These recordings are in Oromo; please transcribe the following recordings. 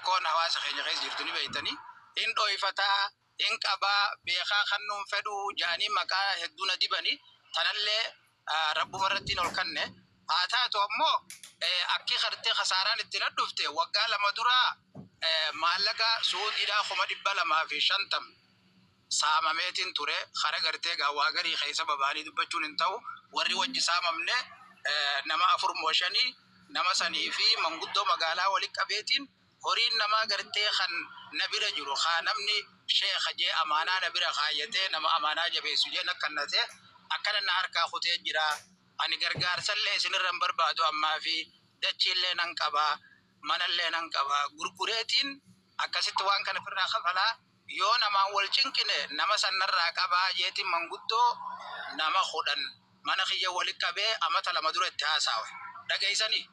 Rakkoon hawaasa keenya keessa jirtu ni beeytanii. Hin dhoyfataa, hin qabaa, beekaa kannuun fedhuu ja'anii maqaa hedduu na dibanii, tanallee Rabbuma irrattiin ol kanne. Haa taatu ammoo, akki gartee kasaaraan itti na dhufte, waggaa 2 duraa maallaqa Suudiidhaa 250,000 saamameetiin ture. Kara gartee gaa waa garii keessa babaanii dubbachuun hin ta'u. Warri wajji saamamne nama afur moo shanii, nama sanii fi manguddoo magaalaa wali qabeetiin, horiin namaa gartee kan na bira jiru, kaa namni sheekha jee amaanaa na bira kaayyatee, nama amaanaa jabeessu jee na kannate, akkana na harkaa kutee jira. Ani gargaarsallee isinirra hin barbaadu, ammaa fi dachiillee nan qaba, manallee nan qaba, gurgureetiin akkasitti waan kana ofirraa kafalaa, yoo namaan wal cinqine nama san narraa qabaa jeetiin manguddoo nama 10 mana kiyya wali qabee amata 2 dura itti haasaawe. Dhageessanii?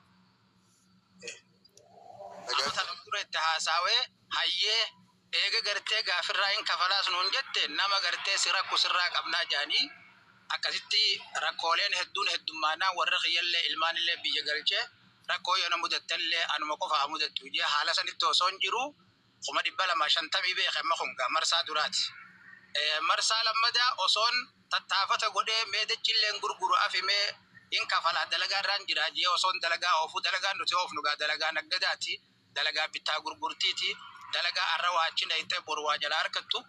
Amata 2 dura itti haasaawee, hayyee, eega gartee gaafirraa hin kafalaas nuun jette, nama gartee si rakku sirraa qabnaa jaanii, akkasitti rakkooleen hedduun heddummaanaan warra kiyyallee ilmaanillee biyya galchee, rakkoo yoo na mudattellee anuma qofa haa mudattu jee, haala sanitti osoo hin jiruu 250,000 beeke. Amma kun gaa marsaa duraati. Marsaa lammadaa osoon tattaafata godhee, mee dachilleen gurguru afi, mee hin kafalaa, dalagaa irraan jira jee, osoon dalagaa oofuu, dalagaan nuti oofnu gaa dalagaa naggadaati, dalagaa bittaa gurgurtiiti, dalagaa arra waa achi nayxee boru waa jalaa harkattu.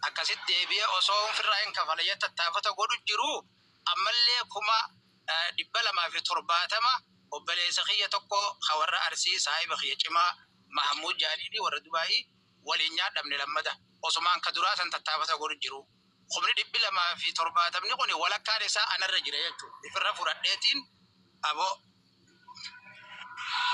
Akkasit deebi'ee osoo ofirraa hin kafala jee tattaafata godhu jiru, ammallee 270,000 obboleessa kiyya tokko ka warra Arsii, saahiba kiyya cimaa, Mahamuud Jaaniini, warra Dubaayii waliin nyaadhamne. Lammada osumaan ka duraa san tattaafata godhu jiru, 270,000 kuni walakkaan isaa anarra jira jechuudha. Ifirra fudhadheetiin aboo,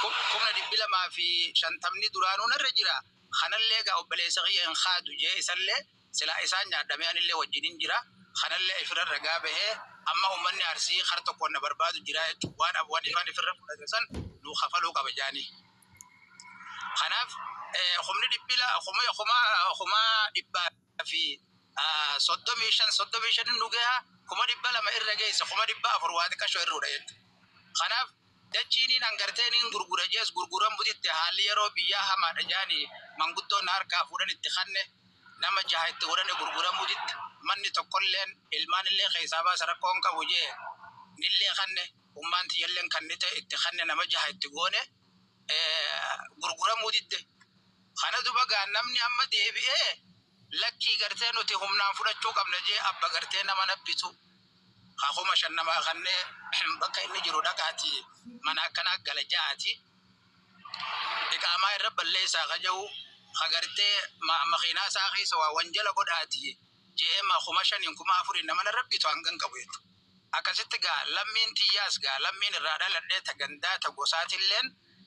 250,000 duraanuu narra jira. Kanallee gaa obboleessa kiyya hin kaadu jee, isallee silaa isaan nyaadhamee anillee wajjin hin jira. Kanallee ifirra ragaa bahee, amma uummanni Arsii kar tokkoon na barbaadu jira jechuudha. Waan ifaan ifirra fudhate san nuu kafaluu qaba jaanii. Kanaaf kumni dhibbi kuma kuma 135,000, 35 nu gaha, 200,000 irra geessa, 400,000 waa xiqqashoo irruudha jechuudha. Kanaaf dachiiniin angarteeniin gurgura jees gurguran butitte, haalli yeroo biyyaa hamaadha jaanii manguddoon harkaa fuudhan itti kanne, nama jaha itti godhane, gurguramuu ditte. Manni tokkolleen ilmaanillee keessaa baasa, rakkoon qabu jee nillee kanne, ummaan tiyyalleen kannite itti kanne, nama jaha itti goone, gurguramuu didde. Kana duba gaa namni amma deebi'ee lakkii gartee nuti humnaan fudhachuu qabna jee, abba gartee nama nabbitu ka 5,000 namaa kannee, bakka inni jiru dhaqaati mana akkanaa gala ja'aati iqaamaa irra balleessaa ka ja'u, ka gartee makiinaa isaa keessa waa wanjala godhaati je'ee ma 5,000n 4,000n nama narra bitu hangan qabu jechuudha. Akkasitti gaa lammiin tiyyaas, gaa lammiin irraa dhaladhee, ta gandaa ta gosaatilleen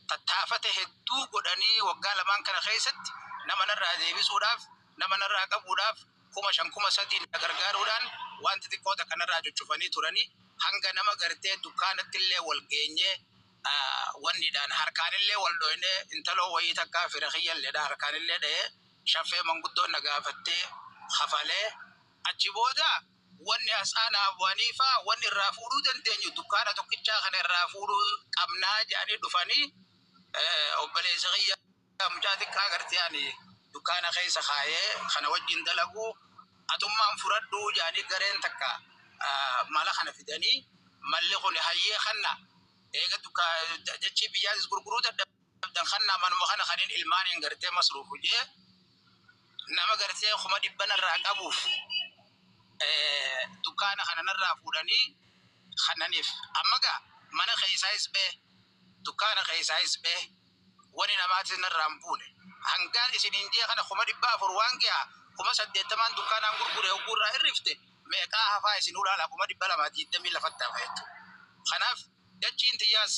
tattaafate hedduu godhanii, waggaa lamaan kana keessatti nama narraa deebisuudhaaf, nama narraa qabuudhaaf, 5,000 3,000 na gargaaruudhaan waan xixiqqoo takka narraa cuccufanii turanii, hanga nama gartee dukkaanatti illee wal geenyee, wanniidhaan harkaanillee wal dhoynee, intaloo wayii takka fira kiyyalleedha, harkaanillee dha'ee shaffee manguddoon na gaafattee kafalee. Achi booda wanni as aanaa Abu Haniifaa wanni irraa fuudhuu dandeenyu dukkaana tokkichaa kana irraa fuudhuu qabnaa jedhanii dhufanii, obboleessa kiyya mucaa xiqqaa gartee ani dukkaana keessa kaayee kana wajjin dalagu, atummaan fudhadhuu jedhanii, gareen takka mala kana fidanii, malli kun hayyee kanna, eega dachii biyyaatis gurguruu dadhabdan kanna, manuma kana kanin ilmaaniin gartee masruufu jee, nama gartee 100,000 narraa qabuuf dukkaana kana narraa fuudhanii kannaniif. Amma gaa mana keessaayis bee, dukkaana keessaayis bee, wani namaatis narraa hin buune. Hangaan isiniin jee kana 400,000 waan gahaa, 80,000n dukkaanaan gurgure hogguu irraa hirrifte meeqaa hafaa isin ulaala, 220,000 lafatti hafa jechuudha. Kanaaf dachiin tiyyaas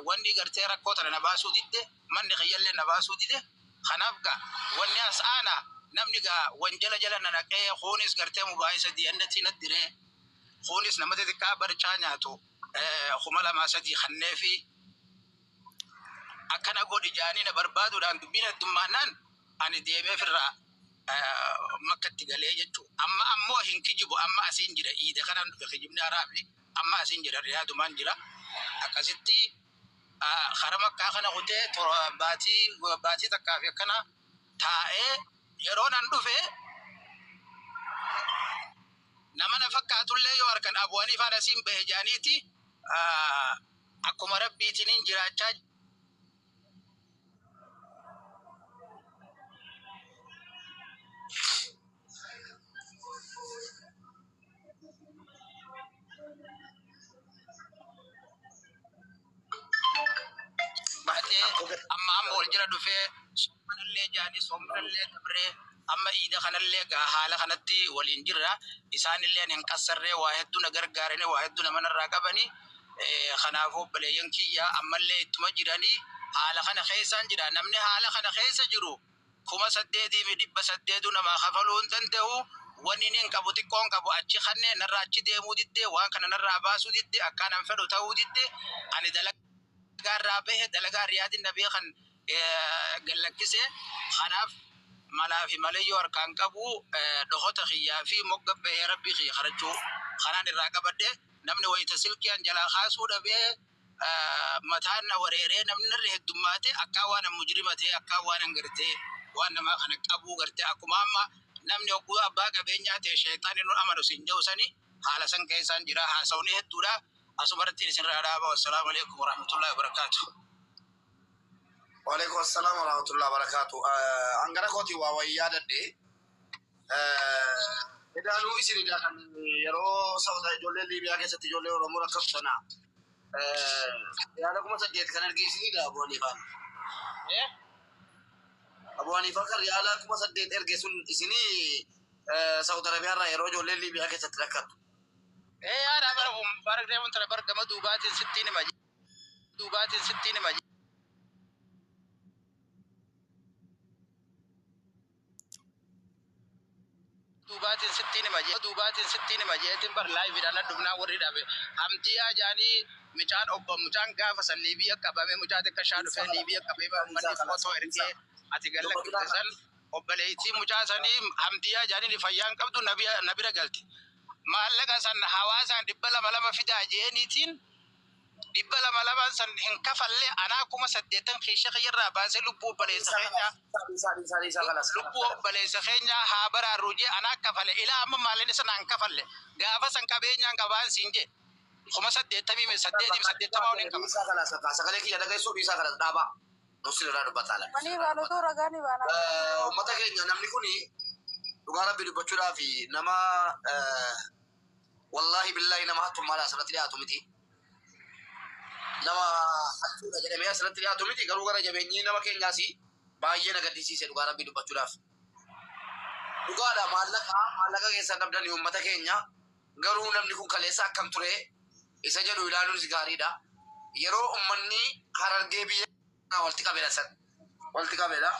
wanni gartee rakkoo tana na baasuu didde, manni kiyyallee na baasuu dide. Kanaaf gaa wanni as aanaa namni gaa wanjala jala na naqee, kuunis gartee mubaayisa diyannatii na diree, kuunis nama xixiqqaa barcaa nyaatu 2,000 3 kanneefi akkana godhi jaanii na barbaaduudhaan, dubbiin heddummaannaan ani deemee firraa Makkatti galee jechuudha. Amma ammoo hin kijibu, amma asiin jira, iida kanaan dhufe, kijibni haraami, amma asiin jira, Riyaadumaan jira. Akkasitti Kara Makkaa kana kutee baatii baatii takkaa fi akkana taa'ee yeroo nan dhufe nama na fakkaatullee yoo harkan Abu Haniifaan asiin bahe jaaniiti, akkuma rabbiitiin jiraachaa baatee amma amma wal jira dhufee soomanallee jaanii soomanallee dabree amma iida kanallee gaa haala kanatti waliin jirra. Isaanillee hin qassarree, waa hedduu na gargaaranii, waa hedduu nama narraa qabanii. Kanaafuu obboleeyyan kiyya, ammallee ittuma jiranii haala kana keessaan jira. Namni haala kana keessa jiru 8,800 namaa kafaluu hin danda'u. Wanni inni hin qabu xiqqoon qabu achi kanneen narraa achi deemuu diddee, waan kana narraa baasuu diddee, akkaan an fedhu ta'uu diddee. Ani dalagaa irraa bahe, dalagaa Riyaadin dhabee kan gallakkise. Kanaaf malaa fi maleyyoo harkaan qabu, dhokota kiyyaa fi mogga bahee rabbii kiyya kadhachuu kanaan irraa qabadhe. Namni wayita silkiyaan jalaa kaasuu dhabee mataan na wareeree, namni narra heddummaate, akkaan waan an mujrima ta'e, akkaan waan an gartee waan namaa kana qabuu gartee, akkuma amma namni hogguu abbaa qabeenyaa ta'e sheexaanni nu amanu siin jedhu sani, haala san keessaan jira. Haasawni hedduudha, asumarratti isinirraa dhaaba. Wassalaamu alaikum warahmatullahi wabarakaatu. Waalaikum assalam warahmatullahi wabarakatuh. Angara kooti waa wayii yaadadhe. Edaanuu isin edaa kan yeroo Saawudaa ijoollee Liibiyaa keessatti ijoollee Oromoo rakkatu sana riyaala 8,000 kan erge isinidha, Abu Haniifaan. Abu Haniifaa kan riyaala 8,000 erge sun isinii, Saawud Arabiyaa irraa yeroo ijoolleen Liibiyaa keessatti rakkatu. Ee, yaada bara bara deemuun tana bar gama duubaatiin sittiin hima, duubaatiin sittiin hima. Duubaatiin sittiin hima, duubaatiin sittiin hima jeetiin bar liveiidhaan dhufnaa warri dhabe Hamdiyaa jaanii mucaan obbo mucaan gaafa san Liibiyaa qabame, mucaa xiqqashaa dhufee Liibiyaa qabame, uummanni footoo ergee ati gallakkifte san, obboleettii mucaa sanii Hamdiyaa jaanii fayyaan qabdu na bira galti. Maallaqa san hawaasaan 200 2 fidaa jeeniitiin 200 2n san hin kafalle. Anaa 80,000 keesha kiyyarraa baasee lubbuu obboleessa keenyaa lubbuu obboleessa keenyaa haa baraarru jee anaa kafale. Ilaa amma maallaqni sana hin kafalle. Gaafa san qabeenyaan qabaan siin jee 88,080 waliin qaba. Dhiisaa kanas sagalee kiyya dhageessuu, dhiisaa kanas dhaabaa. Nusni irraa dubbataa lafa. Manii baanotoo ragaa ni baana. Uummata keenya, namni kuni dhugaa rabbi dubbachuudhaaf nama, wallaahi billaahi, nama hattummaadha asirratti dhiyaatu miti. Nama hattuudha jedhamee asirratti dhiyaatu miti, garuu gara jabeenyi nama keenyaas baay'ee na gaddisiise dhugaa rabbi dubbachuudhaaf. Dhugaadha, maallaqa keessan dhabdanii uummata keenya, garuu namni kun kaleessa akkam ture isa jedhu ilaaluunis gaariidha. Yeroo uummanni Harargee biyya walitti qabeedha san walitti qabeedha.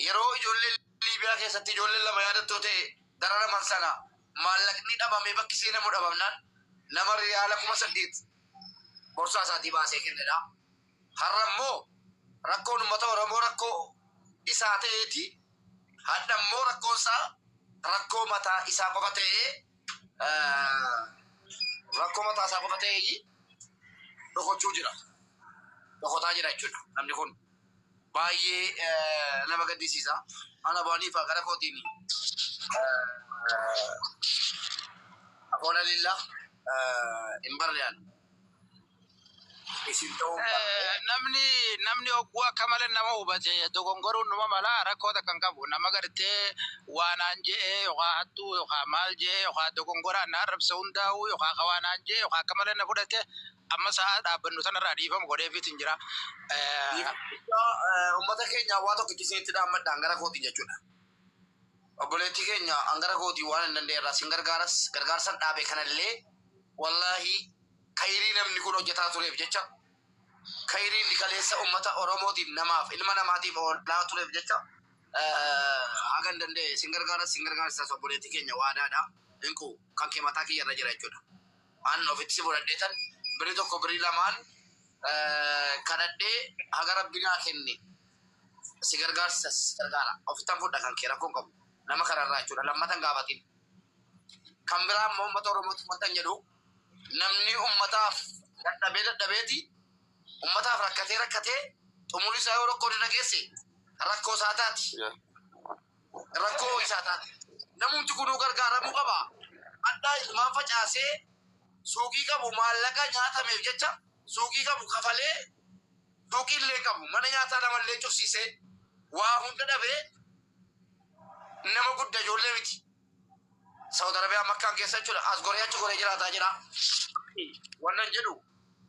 Yeroo ijoolleen Liibiyaa keessatti ijoolleen lama yaadattoo ta'e dararaman sana, maallaqni dhabamee bakki seenamu dhabamnaan nama riyaala 8,000 borsaa isaatii baasee kennedha. Har'a immoo rakkoon uummata Oromoo rakkoo isaa ta'eeti. Hadha immoo rakkoon isaa rakkoo mataa isaa qofa ta'ee, rakkoo mataa isaa qofa ta'ee dhokochuu jira. Dhokotaa jira jechuudha namni kun. Baay'ee nama gaddisiisa. Ana baaniifa gara kootiin afoona lillaa hin barrean. Isin ta'uu hin barre. Namni hogguu akka malee nama hubate dogongoruun numa mala, rakkoo takka hin qabu. Nama gartee waanaan je'ee yookaan hattuu yookaan maal je'ee yookaan dogongoraan na arrabse hundaa'u yookaan ka waanaan je'ee yookaan akka malee na fudhate, amma sa'a dhaabbannu sanarraa dhiifama godheefiitiin jira. Uummata keenya, waa tokkichi isinitti dhaammadhaan gara kootiin jechuudha. Obboleettii keenya, hangara kootii waan hin danda'e sin gargaaras, gargaarsan dhaabe kanallee, wallaahi, kayrii namni kun hojjetaa tureef jecha, kayrii inni kaleessa uummata Oromootiif, namaaf, ilma namaatiif oolaa tureef jecha, haga hin danda'e sin gargaaras, sin gargaarsas obboleettii keenya, waadaadha. Inku kan kee mataa kiyya irra jira jechuudha. An ofitti si fudhadheetan birii tokko birii lamaan kadhadhee haga rabbi naa kenne si gargaarsisa, si gargaara. Ofittan fudha kan kee, rakkoon qabu. Nama kanarraa jechuudha. Lammatan gaafatin. Kan biraa immoo uummata Oromootiif wanta hin jedhu, namni uummataaf dadhabee dadhabeeti Ummataaf rakkatee rakkatee xumurri isaa yoo rakkoo irra geesse rakkoo isaa taati. Rakkoo isaa taati. Namumti kunuu gargaaramuu qaba. Addaa ilmaan facaasee suuqii qabu maallaqa nyaatameef jecha suuqii qabu kafalee suuqii illee qabu mana nyaataa namallee cufsiisee waa hunda dhabee nama guddaa ijoollee miti. Saudi Arabiyaa Makkaan keessa jechuudha. As goree achi goree jiraataa jira. Wannan jedhu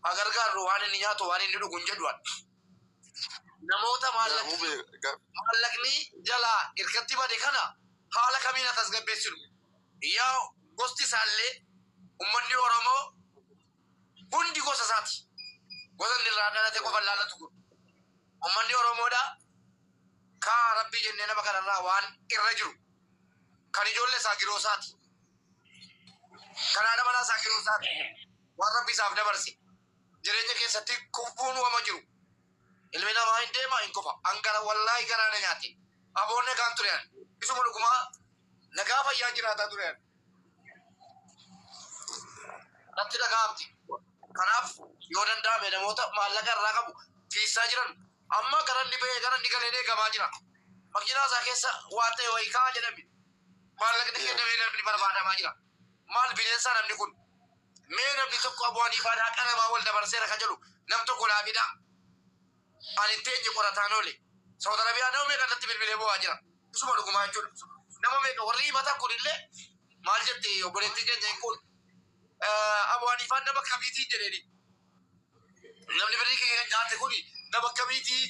haa gargaarru, waan inni nyaatu waan inni dhugu hin jedhu. Namoota maallaqni jalaa irkatti bade kana haala kamiin haa tasgabbeessinu? Yaa gosti isaallee ummanni Oromoo hundi gosa isaati. Gosa inni irraa dhalate qofa laallatu kun. Ummanni Oromoodha. Kaa Rabbii jennee nama kanarraa waan irra jiru. Kan ijoollee isaa giroo isaati. Kan haadha manaa isaa giroo isaati. Waan Rabbi isaaf dabarse. Jireenya keessatti kufuun wama jiru. Ilmi namaa hin deema, hin kufa. Angara wallaahi garaa na nyaate. Aboon nagaan ture ani. Isuma dhugumaa nagaa fayyaa jiraataa ture ani. Natti dhaga'amti. Kanaaf yoo danda'ame namoota maallaqa irraa qabu fiissaa jiran amma gara inni bahee gara inni galee eegamaa jira. Makiinaa isaa keessa waan ta'e wayii kaa jedhame. Maallaqni kennamee namni barbaadamaa jira. Maal bineensaa namni kun? Mee namni tokko Abu Haniifaan haqa namaa wal dabarseera kan jedhu nam tokko naa fidaa. Ani teenye qorataan oole. Saudi Arabiyaa nama meeqa irratti bilbilee bo'aa jira. Isuma dhugumaa jechuudha. Nama meeqa warri himatan kunillee maal jette obboleettiin keenya hin kun. Abu Haniifaan nama kamiitiin jedheeni. Namni birrii keenya nyaate kuni nama kamiitii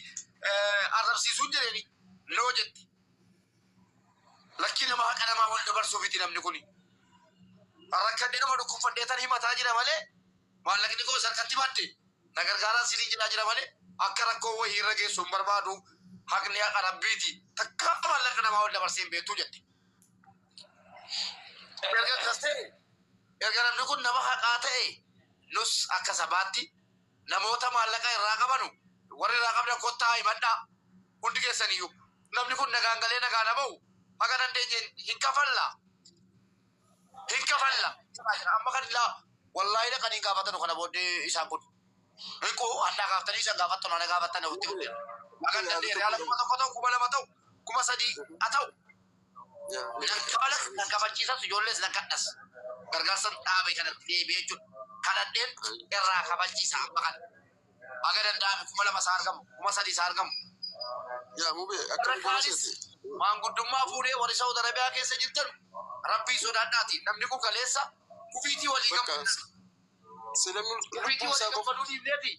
arrabsiisuun jedheeni. Noo jette. Lakki nama haqa namaa wal dabarsuufiti namni kuni. Rakkadhee nama dhukkubfadhee tan himataa jira malee maallaqni koo harkatti badde na gargaaraan sinii jedhaa jira malee akka rakkoo wayii irra geessu hin barbaadu, haqni haqa Rabbiiti, takka maallaqa namaa wal dabarsee hin beektuu jette. Erga akkas ta'e, erga namni kun nama haqaa ta'e, nus akka sabaatti namoota maallaqa irraa qabanu, warri irraa qabdan kottaa himadhaa, hundi keessaniyyuu namni kun nagaan galee nagaan habahu haga dandeenye hin kafalla. Hin kafalla. Amma kan illaa wallaahi dhaqanii gaafatanu kana booddee isaan kun. Riquu addaa gaafatanii isaan gaafattan ana gaafattan ofitti fudhe. Haga dandeenye riyaala 1000 ta'u, 2000 ta'u, 3000 haa ta'u. Nan kafalas, nan kafalchiisas, ijoollees nan kadhas. Gargaarsan dhaabe kanatti deebi'ee jechuudha. Kadhadheen irraa kafalchiisa amma kana. Haga danda'ame 2000 isaa argamu, 3000 isaa argamu. Yaa Mubee Warra akkam goona kaanis seete? maanguddummaa fuudhee warri Saudi Arabiyaa keessa jirtan Rabbii sodaadhaati. Namni kun kaleessa kufiitii walii Bakka gammaduu. sila Kufiitii lubbuu isaa walii qofa gammaduu dhiifneeti.